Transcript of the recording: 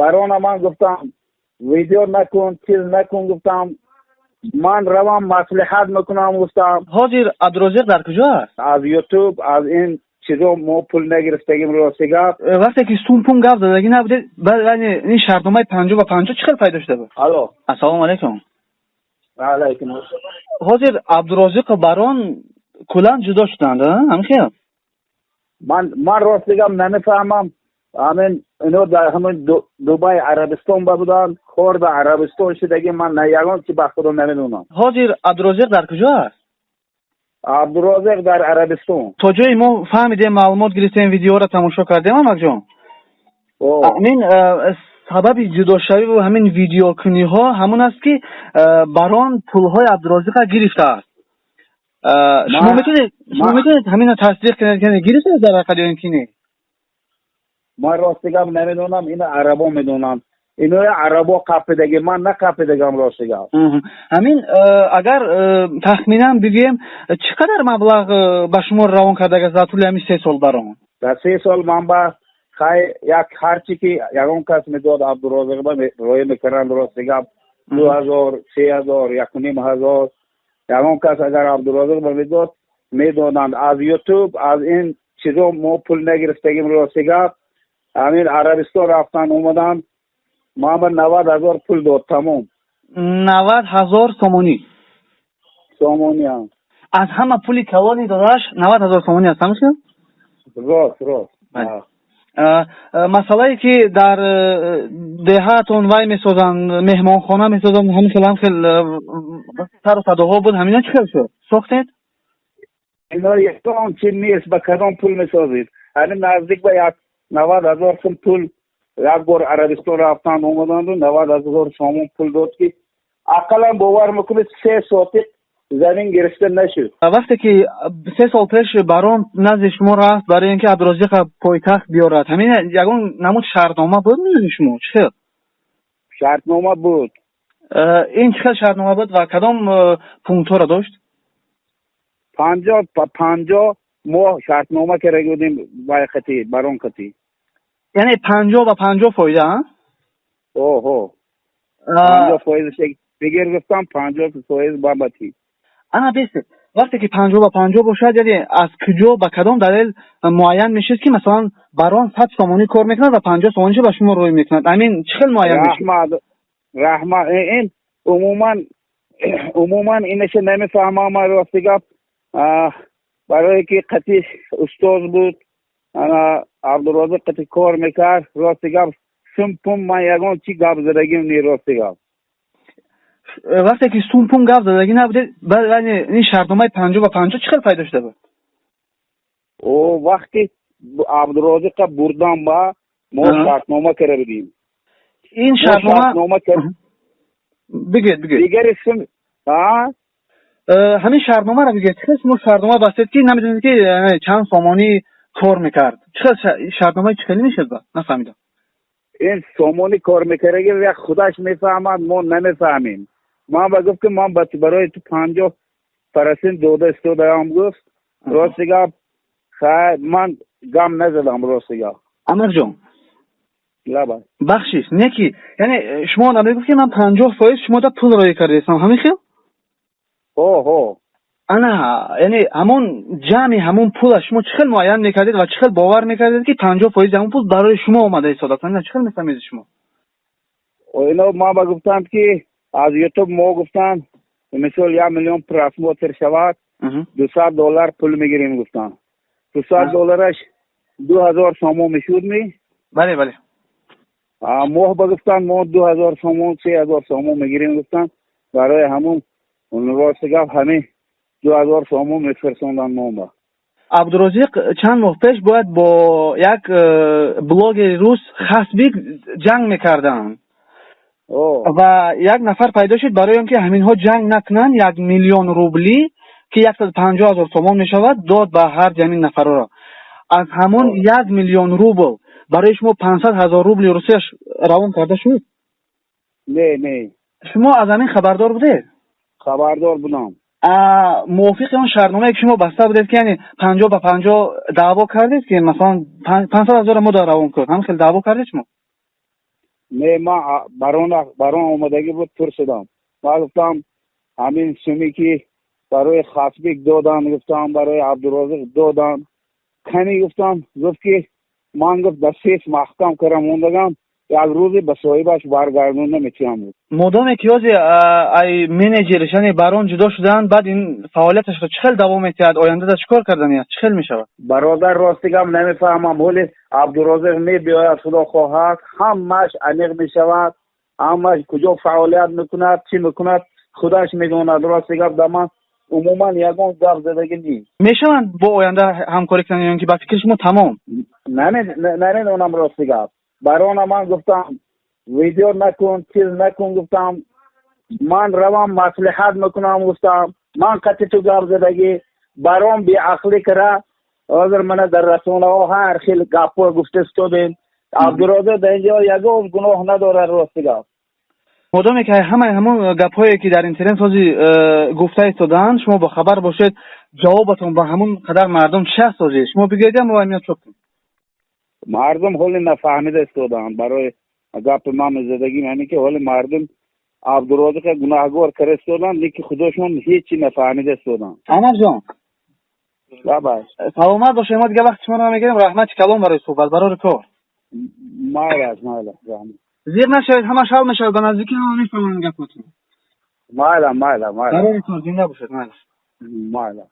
Барона ман гуфтам, видео накун, чиз накун гуфтам. Ман равам, маслиҳат мекунам гуфтам. Ҳозир Абдурозиқ дар куҷо аст? Аз Ютуб, аз ин чизо мо пул нагирифтагим, рости гап. Вақте ки сум-пум гап задагӣ набудед, баъд яъне ин шартномаи 50 ба 50 чӣ хел пайдо шуда буд? Алло. Ассалому алайкум. Алайкум ассалом. Ҳозир Абдурозиқу Барон куллан ҷудо шуданд, ҳамин хел? Ман рости гап намефаҳмам. Ҳамин ино дар ҳамин Дубай, Арабистон ба буданд, кор ба Арабистон шудаги, ман на ягон чи ба худо намедонам. Ҳозир Абдурозиқ дар куҷо аст? Абдурозиқ дар Арабистон. То ҷое мо фаҳмидем, маълумот гирифтем, видеоро тамошо кардем, амакҷон, ҳамин сабаби ҷудошавӣ ва ҳамин видеокуниҳо ҳамон аст, ки Барон пулҳои Абдурозиқа гирифтааст. Шумо метавонед ҳаминро тасдиқ кунед, ки гирифтааст дар ҳақиқат ё ин ки не? Ман рости гап намедонам, ина арабо медонанд. Инои арабо қапидаги, ман нақапидагам, рости гап. Ҳамин агар тахминан бигӯем, чӣ қадар маблағ ба шумо равон кардагааст дар тӯли ҳамин 3 сол Барон? Дар 3 сол ман ба хай як ҳарчи ки ягон кас медод, Абдурозиқ ба роя мекарданд, рости гап, 2000, 3000, 1500, ягон кас агар Абдурозиқ ба медод, медоданд. Аз Ютуб, аз ин чизо мо пул нагирифтагим, рости гап. Ҳамин Арабистон рафтан омадан, ман ба 90 000 пул дод, тамом. 90 000 сомонӣ? Сомонӣ. Аз ҳама пули калони додааш 90 000 сомонӣ аст, ҳамин хел? Рост, рост. Масъалае ки дар деҳаатон вай месозанд, меҳмонхона месозанд, ҳамин хел, ҳам хел сару садоҳо буд, ҳамина чӣ хел шуд, сохтед? Ино ягон чи нест, ба кадом пул месозед? Ҳамин наздик ба як 90 000 сум пул як бор Арабистон рафтан омаданду 90 000 сомон пул дод, ки ақаллан, бовар мекунед, 3 сотиқ замин гирифта нашуд. Вақте ки 3 сол пеш Барон назди шумо рафт барои ин ки Абдурозиқа пойтахт биёрад, ҳамин ягон намуд шартнома буд миёни шумо, чӣ хел? Шартнома буд. Ин чӣ хел шартнома буд ва кадом пунктҳоро дошт? 50 ба 50 мо шартнома карда будем вай қати, Барон қати. Яъне 50 ба 50 фоида? Оҳо, 50 фоиз бигир гуфтам, 50% бабати. Ана бесед, вақте ки 50 ба 50 бошад, яъне аз куҷо, ба кадом далел муайян мешуд, ки масалан Барон 100 сомонӣ кор мекунад ва 50 сомониша ба шумо рӯй мекунад? Ҳамин чӣ хел муайян мешуд? Раҳмат, раҳмат. Ин умуман инаша намефаҳмам ман, рости гап, барое ки қати устоз буд, ана Абдурозиқ қати кор мекард. Рости гап, сум пум ман ягон чи гап задагим не, рости гап. Вақте ки сум пум гап задагӣ набудед, баъд яъне ин шартномаи 50 ба 50 чӣ хел пайдо шуда буд? О, вақти Абдурозиқа бурдам, ба мо шартнома карда будем. Ин шартнома, бигӯед, бигӯед. Дигари сум. Ҳамин шартномаро бигӯед, чӣ хел шумо шартнома бастед, ки намедонед, ки чанд сомонӣ кор мекард? Чӣ хел шартномаи чӣ хеле мешуд, ба нафаҳмидам. Ин сомонӣ кор мекардаги як худаш мефаҳмад, мо намефаҳмем. Ман ба гуфт, ки ман барои ту 50% дода истодаам, гуфт. Рости гап, хай, ман гам назадам, рости гап. Амирҷон. Лаба. Бахшиш, не ки яъне шумо намегуфт, ки ман 50% шумо да пул роӣ кардаистам, ҳамин хел? Ҳо. Ана, яъне ҳамон ҷамъи ҳамон пула шумо чӣ хел муайян мекардед ва чӣ хел бовар мекардед, ки 50% ҳамон пул барои шумо омада истодааст? Ина чӣ хел мефаҳмедед шумо? Ино ман ба гуфтанд, ки аз Ютуб мо гуфтанд, мисол, 1 миллион просмотр шавад, 200 доллар пул мегирем гуфтанд. 200 доллараш 2000 сомон мешуд ми? Бале. Моҳ ба гуфтанд, мо 2000 сомон, 3000 сомон мегирем гуфтанд. Барои ҳамун, рости гап, ҳамин 2000 сомон мефирсонданд мо ба. Абдурозиқ чанд моҳ пеш бояд бо як блогери рус Хасбик ҷанг мекарданд ва як нафар пайдо шуд, барои он ки ҳаминҳо ҷанг накунанд, 1 миллион рублӣ, ки 150 000 сомон мешавад, дод ба ҳар ҳамин нафарро. Аз ҳамон 1 миллион рубл барои шумо 500 000 рубли русияш равон карда шуд? Не, не. Шумо аз ҳамин хабардор будед? Хабардор будам. Мувофиқи он шартномае, ки шумо баста будед, ки яъне 50 ба 50, даъво кардед, ки масалан 500 000-ро мо дар равон кунад, ҳамин хел даъво кардед шумо? Не, ман барон омадагӣ буд, пурсидам. Ман гуфтам, ҳамин суме ки барои Хасбик додан, гуфтам, барои Абдурозиқ додан, кани, гуфтам. Гуфт ки ман, гуфт, дар сейф маҳкам кара мондагам, як рӯзе ба соҳибаш баргардонда метиҳам. Модоме ки ҳози ай менеҷерш, яъне Барон, ҷудо шуданд, баъд ин фаъолияташро чӣ хел давом метиҳад? Оянда чӣ кор кардани аст, чӣ хел мешавад? Бародар, рости гап, намефаҳмам. Ҳоли Абдурозиқ мебиёяд, худо хоҳад, ҳамааш аниқ мешавад. Ҳамааш куҷо фаъолият мекунад, чӣ мекунад, худаш медонад. Рости гап, дар ман умуман ягон гап задагӣ нест. Мешаванд бо оянда ҳамкорӣ кунанд ё ин ки ба фикри шумо тамом? Намедонам, рости гап. Барона ман гуфтам, видео накун, чиз накун, гуфтам, ман равам маслиҳат мекунам, гуфтам, ман қати ту гап задагӣ. Барон беақлӣ кара, ҳозир мана дар расонаҳо ҳар хел гапҳо гуфта истодем. Абдурозиқ дар инҷо ягон гуноҳ надорад, рости гап. Модоме ки ҳамаи ҳамон гапҳое ки дар интернет ҳози гуфта истодаанд, шумо бохабар бошед, ҷавобатон ба ҳамон қадар мардум чӣ аст? Ҳозир шумо бигӯед, мо ҳамиё чоп кунем. Мардум ҳоли нафаҳмида истодаанд. Барои гапи ман задагим ҳамин ки ҳоли мардум Абдурозиқа гунаҳгор кара истоданд, лекин худошон ҳечи нафаҳмида истоданд. Анарҷон. Лабай. Саломат бошед, мо дига вақти шуморо намегирем. Раҳмати калом барои суҳбат, барори кор. Майлаш, майлаш, раҳмат. Зиқ нашавед, ҳамаш ҳал мешавад, ба наздикӣ ҳама мефаҳманд гапотон. Майла, майла, майла. Барори кор, зинда бошед, майла. Майла.